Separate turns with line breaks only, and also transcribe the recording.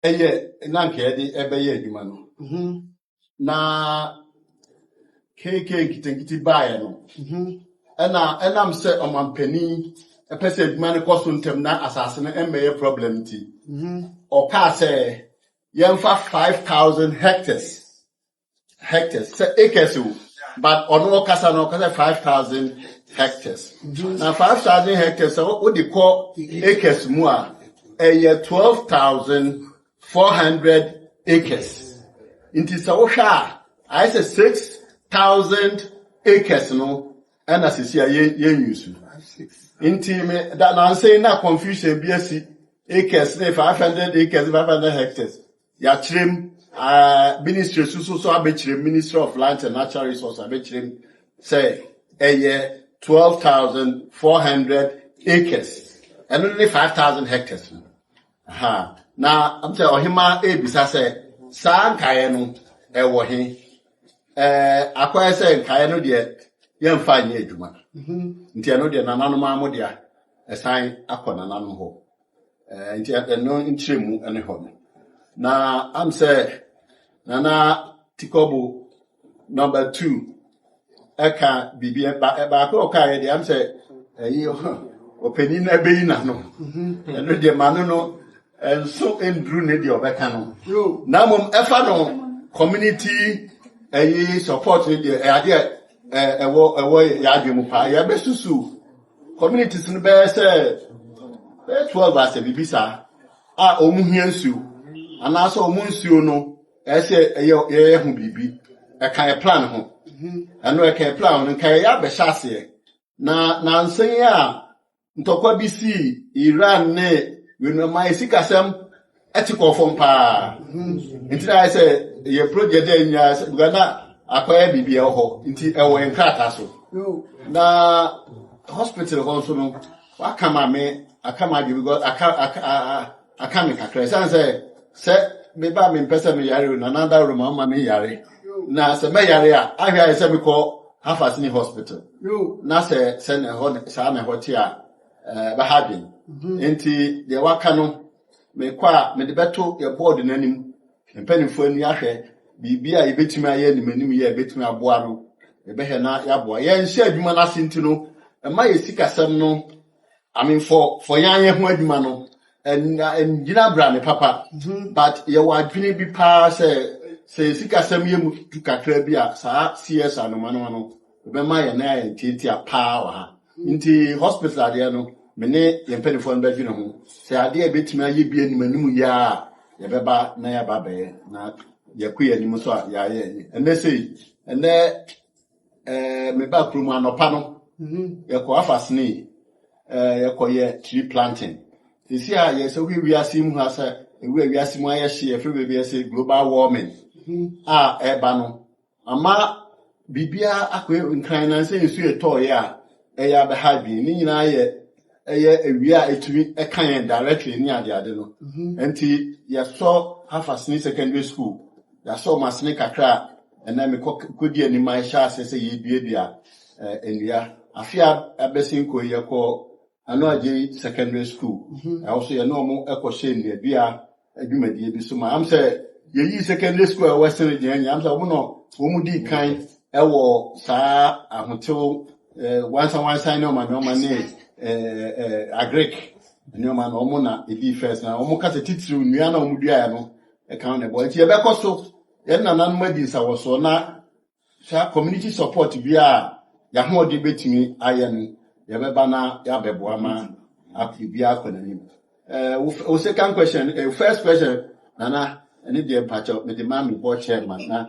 Ɛyɛ na nka yɛde ɛbɛyɛ adwuma no na KK nketenkete baeɛ no, ɛna ɛnam sɛ ɔmampanin ɛpɛ sɛ adwuma no kɔ so ntɛm na asase no ɛmmɛyɛ problem nti, ɔkaa sɛ yɛmfa 5,000 hectares, sɛ acres o, but ɔno ɔkasa no ɔkasa 5,000 hectares. Na 5,000 hectares, sɛ wode kɔ acres mu a, ɛyɛ 12,400 acres. Nti sɛ wohwɛ a, ayɛ sɛ 6,000 acres no ɛna sisi a yɛn use. Nti me da nansa na confusion bi asi, acres ne 500 acres, 500 hectares. Yɛakyerɛ mu, ministry so abɛkyerɛ mu, Ministry of Lands and Natural Resources abɛkyerɛ mu sɛ ɛyɛ 12,400 acres, ɛno ne 5,000 hectares no. Ha na sɛ ɔhema ebisa sɛ saa nkaeɛ no ɛwɔ he? Akɔyɛ sɛ nkaeɛ no deɛ, yɛmfa nyɛ adwuma, nti ɛno deɛ nananom amo dea, ɛsan akɔ nananom hɔ. Nti ɛno nkyerɛmu ɛne hɔ no. Na am sɛ Nana Tikɔbo number two ɛka biribi baako a ɔkaeɛ deɛ, am sɛ ɛyi ɔpanin no ɛbɛyi n'ano. Ɛno deɛ, ma no ɛnso nduru ne deɛ ɔbɛka no. Na mmom ɛfa no community ɛyi support no deɛ, ɛyɛ adeɛ ɛwɔ yɛ adwene mu paa. Yɛbɛsusu communities no bɛyɛ sɛ bɛyɛ 12 asɛ biribi saa a wɔn hia nsuo anaasɛ wɔn nsuo no ɛsɛ ɛyɛ yɛyɛ ho biribi. Ɛka yɛ plan ho, ɛno ɛka yɛ plan ho no, nka yɛyɛ abɛhyɛ aseɛ. Na nansa yi a ntɔkwa bi sii Iran ne wɛnuma yɛ sikasɛm ɛte kɔɔ fam paa, nti na ayɛ sɛ yɛ project a nyinaa sɛ because na akɔyɛ biribi ɛwɔ hɔ, nti ɛwɔ yɛn krataa so. Na hospital hɔ nso no, waka ma me aka ma adwe because aka me kakra, ɛsiane sɛ meba mempɛ sɛ meyare o, na nada roma ma meyare, na sɛ mɛyare a, ahwɛ ayɛ sɛ mekɔ Hafasini Hospital na sɛ na ɛhɔ saa na ɛhɔ te a, bɛha adwen. Nti deɛ waka no, mekɔ a mede bɛto yɛ board n'anim, mpanimfoɔ ani ahwɛ biribi a yɛbɛtumi ayɛ anim anim yɛ a yɛbɛtumi aboa no, yɛbɛhwɛ na yɛaboa. Yɛnhyɛ adwuma no ase nti no, ɛma yɛ sikasɛm no, I mean, for yɛn ayɛ ho adwuma no ɛngyina bra ne papa, but yɛwɔ adwene bi paa sɛ sikasɛm yɛ mu tu kakra bi a, saa CS anomanoma no ɛbɛma yɛn nan ayɛ ntiatia paa wɔ ha. Nti hospital adeɛ no, me ne yɛn mpanimfoɔ no bɛdwene ho sɛ adeɛ a yɛbɛtumi ayɛ bi anim anim yie a, yɛbɛba na yɛaba abɛyɛ na yɛkɔ yɛn anim so a yɛayɛ. Ɛnɛ sei, ɛnɛ meba kurom anɔpa no, yɛkɔ afa sene yɛkɔyɛ tree planting. Sisi a yɛsɛ wohwɛ wiase mu ha sɛ ewu a wiase mu ayɛ hye, yɛfrɛ baabi yɛsɛ global warming a ɛreba no ama biribiara akɔ nkran na sɛ nsuo ɛtɔɔyɛ a ɛyɛ abɛha adwene ne nyinaa yɛ ɛyɛ awia a ɛtumi ɛka yɛn directly ne adeade no. Nti yɛsɔ Hafasene Secondary School, yɛasɔ ɔmo asene kakra a ɛnɛ mekɔ kɔdi anim a ɛhyɛ ase sɛ yɛduadua nnua. Afe a abɛsi nkɔ yi, yɛkɔ Ano Agye Secondary School, ɛwɔ so yɛne ɔmo ɛkɔhyɛ nnuadua adwumadie bi so ma am sɛ yɛyi secondary school a ɛwɔ Western Region nyinaa, am sɛ ɔmo na wɔn dii kan ɛwɔ saa ahotew wansan wansan nneɛma ne ɛɛ ɛɛ agric nneɛma na ɔmo na edi first, na ɔmo kasa titiriw nnua na ɔmo duaeɛ no ɛka ho na ɛbɔ. Nti yɛbɛkɔ so yɛn nananom adi nsawɔsoɔ na saa community support bi a yɛahoɔden bɛtumi ayɛ no, yɛbɛba na yɛabɛboa ma biribiara akɔ n'anim. Wo second question, first question, Nana, ɛne deɛ mpakyɛw mede ma me bɔ chairman na